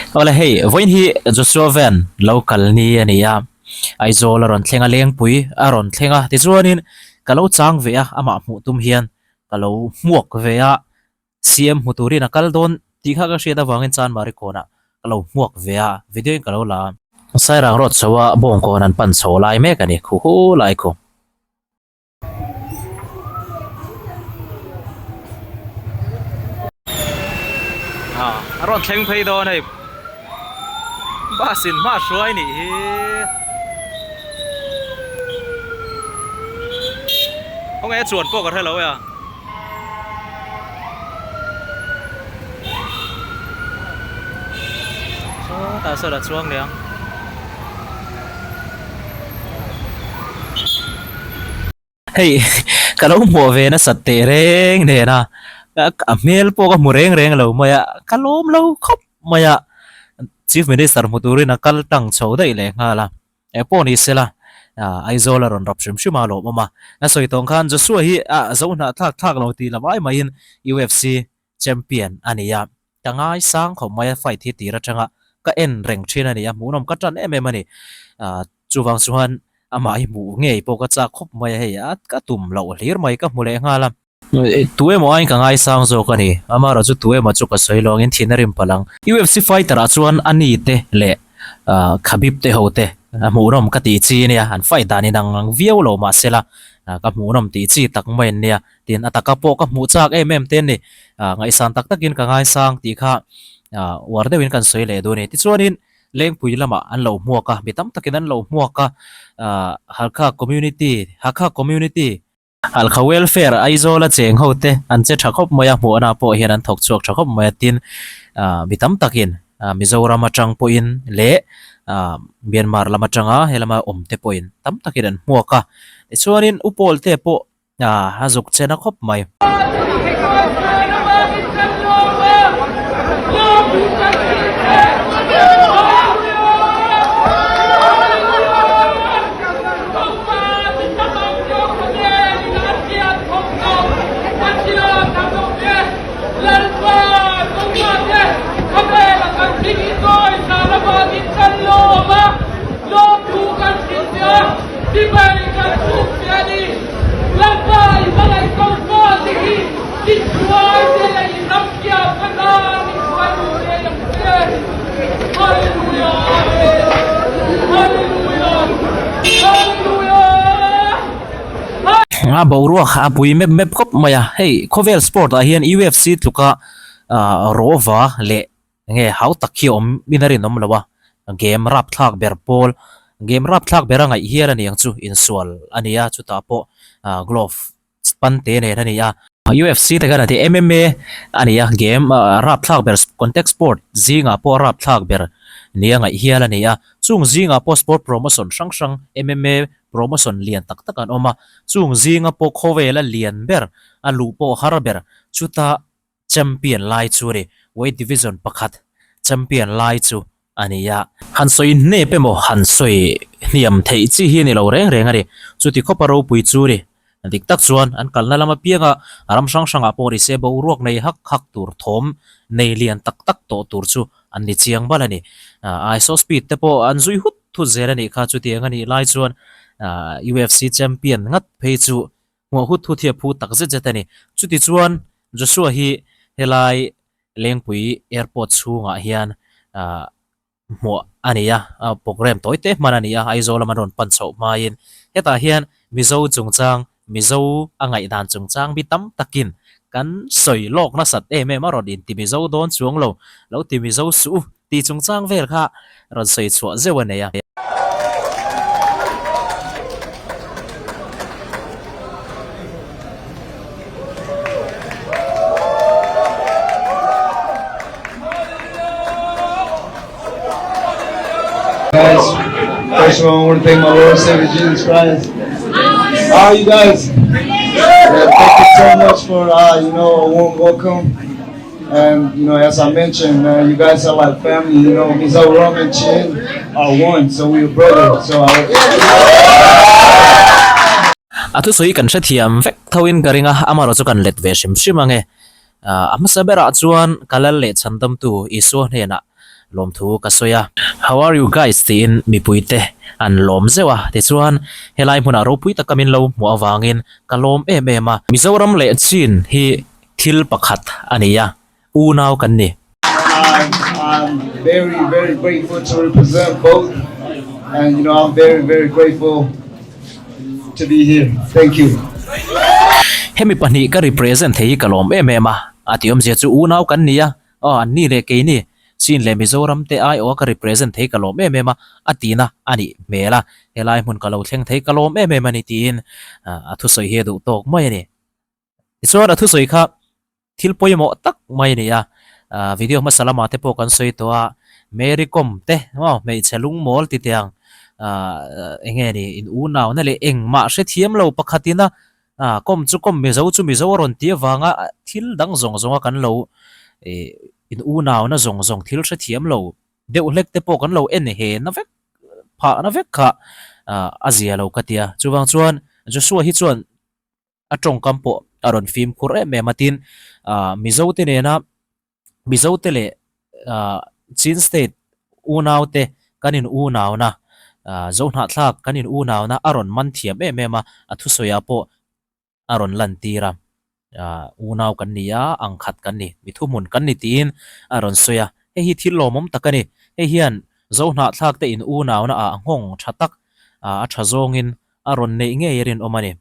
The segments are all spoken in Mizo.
Awle hei vawiin hi Joshua Van lo kal ni a ni a, Aizawl a rawn thleng a Lengpui a rawn thleng a tichuanin ka lo chang ve a amah hmuh tum hian ka lo hmuak ve a CM hmu turin a kal dawn tih kha ka hriat avangin Chanmari kawnah ka lo hmuak ve a video in ka lo la a. Sairang road chho a bawngkawn an pan chho lai mek a ni khu hu lai khu. A rawn thleng phei dawn hei bus in hma hruai nih hi khawnge a chuan pawh ka hre lo e a. Sawtah sawn a chuang leh ang. Hei ka lo hmuh ve nasat teh reng nen a a hmel pawh ka hmu reng reng lo mai a ka lawm lo khawp mai a chief minister hmu turin a kal tang chho daih leh nghal a eng pawh ni sela Aizawl a rawn rap hrim hrim a lawmawm a a sawi tawng khan Joshua hi a zo hnah thlak thlak lo tih lam ai maiin UFC champion a ni a ka ngaisang khawp mai a fight hi tir atanga ka en reng thin a ni a hmuhnawm ka tan em em a ni Chuvang chuan amah hi hmuh ngei pawh ka chak khawp mai a, hei a ka tum loh hlir mai ka hmu leh nghal a. Tu emaw aiin ka ngaisang zawk a ni, amaherawh chu tu emaw chu ka sawi lo angin thin a rim palh ang. UFC fighter ah chuan a ni te leh Khabib te ho te hmuhnawm ka tih chi ania, an fight dan inang ang viau lo mahsela ka hmuhnawm tih chi tak mai an nia, tin a taka pawh ka hmuh chak em em te an ni, ngaihsan tak takin ka ngaisang tih kha uar deuhin kan sawi leh duh a ni. Tichuanin Lengpui lamah an lo hmuak a, mi tam takin an lo hmuak a, aah Halkha community, Hakha community, Halkha welfare Aizawl a cheng ho te an che tha khawp mai a, hmuhna pawh hian an thawk chhuak tha khawp mai a, tin aah mi tam takin aah Mizoram atang pawhin leh aah Myanmar lam atanga helama awm te pawhin tam takin an hmuak a, tichuanin U Paul te pawh A zuk che na khawp mai. A boruak a pui mep mep khawp mai a hei khawvel sport ah hian UFC tluka ah rawva leh Enge hau tak hi awm in a rinawm lo a, game rapthlak ber pawl, game rapthlak ber a ngaih hial a ni ang chu, insual a ni a, chutah pawh glove pan te nen a ni a. UFC te khan a ti MMA a ni a, game rapthlak ber contact sport zingah pawh rapthlak ber ni a ngaih hial a ni a, chung zingah pawh sport promotion hrang hrang MMA promotion lian tak tak an awm a, chung zinga pawh khawvela lian ber a luh pawh har ber chutah Champion lai chu a ni. Weight division pakhat champion lai chu a ni a. Han sawi hnep emaw han sawi hniam theih chi hi a ni lo reng reng a ni. Chuti khawpa ropui chu a ni. Dik tak chuan an kalna lam apianga ram hrang hrangah pawh ni se boruak nei hak hak tur thawm nei lian tak tak tawh tur chu an ni chiang bal a ni. ISO speed te pawh an zui hut hut zel a nih kha. Chutiang a nih lai chuan UFC champion ngat phei chu Hmuah hut hut hi a phu tak zet zet a ni. Chuti chuan Joshua hi helai Lengpui Airport chhungah hian ah hmuah a ni a, programme tawi te hman a ni a, Aizawl lama rawn pan chhoh hmain hetah hian Mizo chungchang, Mizo a ngaihdan chungchang mi tam takin kan sawi lawk nasat em em a rawn inti Mizo dawn chuang lo, lo ti Mizo suh u tih chungchang vel kha rawn sawi chhuah zeuh a nei a. Guys, first of all, I want to thank my Lord and Savior Jesus Christ. How are you guys? Yeah, thank you so much for uh, you know a warm welcome. And you know, as I mentioned, man, you guys are like family. You know, Mizoram and Chin are one, so we are brothers. So I. A thusawi kan hrethiam vek tho in ka ring a, amaherawh chu kan let ve hrim hrim ange. A hmasa berah chuan ka lal leh chhandamtu Isua hnenah Lawmthu ka sawi a. How are you guys? tiin mipuite an lawm zeuh a. Tichuan, helai hmunah ropui taka min lo hmuh avangin ka lawm em em a. Mizoram leh Chin hi thil pakhat a ni a, unau kan ni. I'm very very grateful to represent both and you know I'm very very grateful to be here. Thank you. Hemi pahnih ka represent thei hi ka lawm em em a, a tih awmzia chu unau kan ni a, Aw, an ni leh kei ni, Chin leh Mizoram te aiawh a ka represent thei ka lawm em em a, a tina a nih hmel a, helai hmun ka lo thleng thei ka lawm em em a ni tiin a thusawi hi a duh tawk mai a ni. Tichuan a thusawi kha thil pawimawh tak mai a ni a, video hmasa lamah te pawh kan sawi tawh a, Mary Kom te maw hmeichhe lungmawl ti teh ang eng nge ni in unauna leh engmah hrethiam lo pakhatin a A, kawm chu kawm Mizo chu Mizo a rawn ti avanga thil dang zawng zawnga kan lo ih in unauna zawng zawng thil hrethiam lo deuh hlek te pawh kan lo en he na vek phah na vek kha a zia lo ka ti a. Chuvang chuan Joshua hi chuan a tawngkam pawh a rawn fimkhur em em a tin Mizo te nena Mizo te leh Chin State unau te kan in unauna, Zohnahthlak kan in unauna a rawn man thiam em em a, a thusawi ah pawh a rawn lan tir a, unau kan ni a, ang khat kan ni, mi thuhmun kan ni tiin a rawn sawi a, hei hi thil lawmawm tak a ni. Hei hian Zohnahthlak te in unauna ah nghawng tha tak a tha zawngin a rawn neih ngei a rinawm a ni.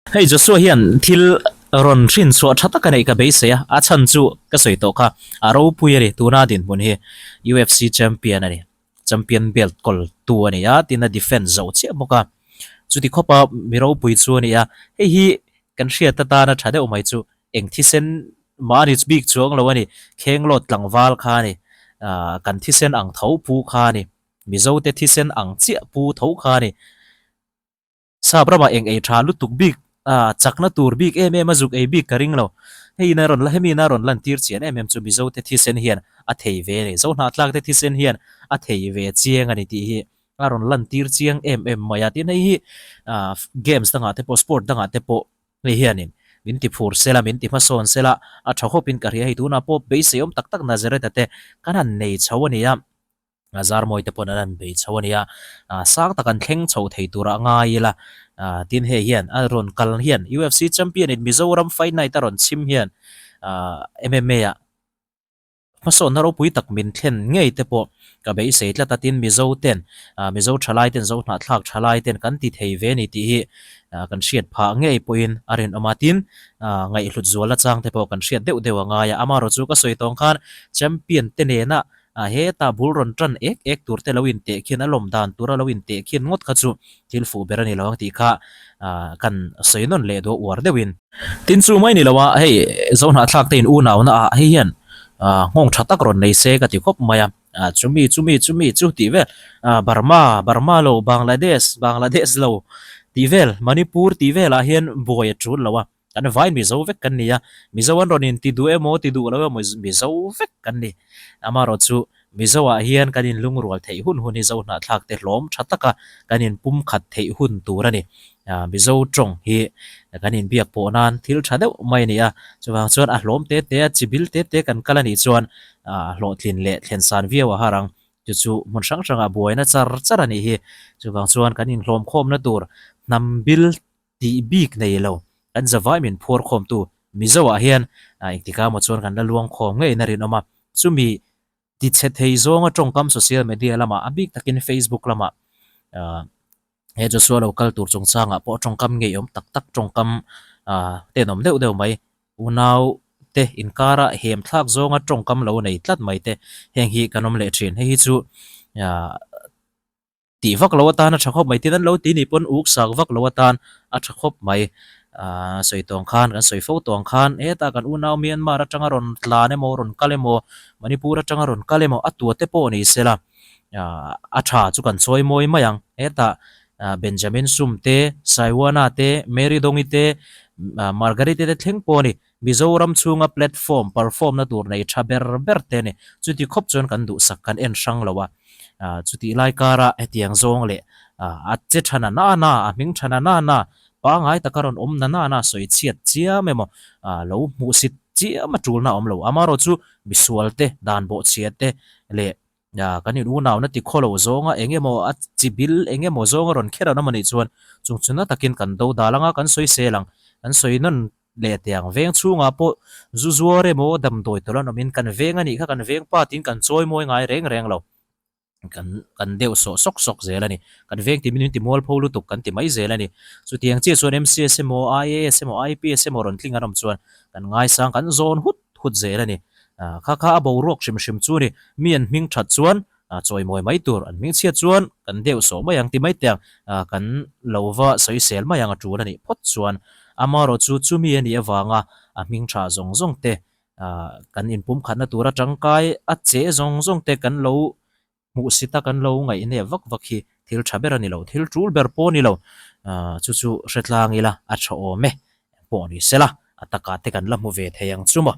Hei Joshua hian thil rawn hrin chhuah tha tak a neih ka beisei a, a chhan chu ka sawi tawh kha a ropui a ni tuna dinhmun hi UFC champion a ni, champion belt kawl tu a ni a tin a defence zo chiah bawk a, chuti khawpa mi ropui chu a ni a, hei hi kan hriat atana tha deuh mai chu Eng thisen mah a ni bik chuang lo a ni, Khenglawt tlangval kha a ni, kan thisen ang tho pu kha a ni, Mizote thisen ang chiah pu tho kha a ni. Sap ramah eng ei tha lutuk bik, chakna tur bik em em a zuk ei bik ka ring lo. Hei in a rawn hemi in a rawn lantir chian em em chu Mizote thisen hian a thei ve a ni, Zohnahtlakte thisen hian a thei ve chiang a ni tih hi a rawn lantir chiang em em mai a. Tin hei hi games dangah te pawh sport dangah te pawh Hei hianin min ti phur sela, min ti hmasawn sela, a tha khawpin ka hria. Hei tunah pawh beisei awm tak tak Nazareth-a te kan han nei chho a ni a, Zarmawi te pawhin an han bei chho a ni a, sang tak an thleng chho thei turah a ngai ila. Tin hei hian a rawn kal hian UFC champion-in Mizoram Fight Night a rawn chhim hian MMA-ah Hmasawnna ropui tak min thlen ngei te pawh ka beisei tlat a, tin Mizo ten, Mizo thalai ten, Zohnahthlak thalai ten kan ti thei ve a ni tih hi kan hriat phah ngei pawhin a rinawm a, tin ngaihhlut zual nachang te pawh kan hriat deuh deuh a ngai a, amaherawh chu ka sawi tawng khan champion te nena heta bul rawn tan ek ek tur te lo inteh khian a lawm dan tura lo inteh khian ngawt kha chu thil fuh ber a ni lo ang tih kha kan sawi nawn leh duh uar deuhin. Tin chu mai ni lo a, hei Zohnahthlak te in unauna ah hei hian nghawng tha tak rawn nei se ka ti khawp mai a, chumi chumi chumi chu tih vel Burma Burma lo Bangladesh Bangladesh lo tih vel Manipur tih velah hian buai a tul lo a, kan vai Mizo vek kan ni a, Mizo an rawn in ti duh emaw ti duh lo emaw Mizo vek kan ni, amaherawh chu Mizo ah hian kan in lungrual theih hun hun hi Zohnahthlak te hlawm tha taka kan in pumkhat theih hun tur a ni. Mizo tawng hi kan in biak pawh nan thil tha deuh mai a ni a, chuvang chuan a hlawm te te a chi bil te te kan kal a nih chuan hlawhtlin leh thlensan viau a har ang. Chu chu hmun hrang hrangah buaina char char a nih hi. Chuvang chuan kan inhlawm khawmna tur hnam bil tih bik nei lo kan zavai min phuar khawmtu Mizo ah hian engtik ah maw chuan kan la luang khawm ngei in a rinawm a, chumi ti chhe thei zawnga tawngkam social media lamah a bik takin Facebook lamah he Joshua lo kal tur chungchangah pawh tawngkam ngeiawm tak tak tawngkam tenawm deuh deuh mai unau te inkara hem thlak zawnga tawngkam lo nei tlat mai te heng hi kan awm leh thin hei hi chu. tih vak lo atan a tha khawp mai tin an lo ti nih pawn uk sak vak lo atan a tha khawp mai ahh sawi tawng khan kan sawi fo tawng khan hetah kan unau Myanmar atanga rawn tlan emaw rawn kal emaw Manipur atanga rawn kal emaw a tua te pawh ni sela ahh a tha chu kan chawi mawi mai ang hetah ahh Benjamin Sum te Saiwana te Mary Dawngi te ahh Margarite te thleng pawh a ni. Mizoram chhunga platform perform na tur nei tha ber ber te a ni. Chuti khawp chuan kan duhsak kan en hrang lo a. Chutih lai kara hetiang zawng leh a che tha na na na, a hming tha na na na, pangai taka rawn awm na na na sawi chhiat chiam emaw lo hmuhsit chiam a tulna a awm lo. Amaherawhchu chu misual te, dan bawhchhia te leh Kan in unauna ti khaw lo zawnga eng emaw a chi bil eng emaw zawnga rawn kher an awm anih chuan chung chu na takin kan do dal anga kan sawi sel ang. Kan sawi nawn leh teh ang. Veng chhungah pawh zu zuar emaw damdawi tawlh an awmin kan veng anih kha kan veng pa tiin kan chawi mawi ngai reng reng lo. Kan kan deuh sawh sawk sawk zel a ni. Kan veng ti min ti mualpho lutuk kan ti mai zel a ni. Chutiang chiah chuan MCS emaw IAS emaw IPS emaw rawn tling an awm chuan kan ngaisang kan zawn hut hut zel a ni. Kha kha a boruak hrim hrim chu ni. Mi an hming that chuan chawimawi mai tur, an hming chhiat chuan kan deuh sawh mai ang ti mai te ang, kan lo va sawisel mai ang a tul a nih phawt chuan. Amaherawh chu chumi a nih avanga a hming tha zawng zawng te, kan inpumkhatna tura tangkai a che zawng zawng te kan lo Hmuhsit a kan lo ngaihnep vak vak hi thil tha ber a ni lo, thil tul ber pawh a ni lo. Chu chu hre tlang ila a tha awm e pawh ni sela, a takah te kan la hmu ve thei ang chu maw.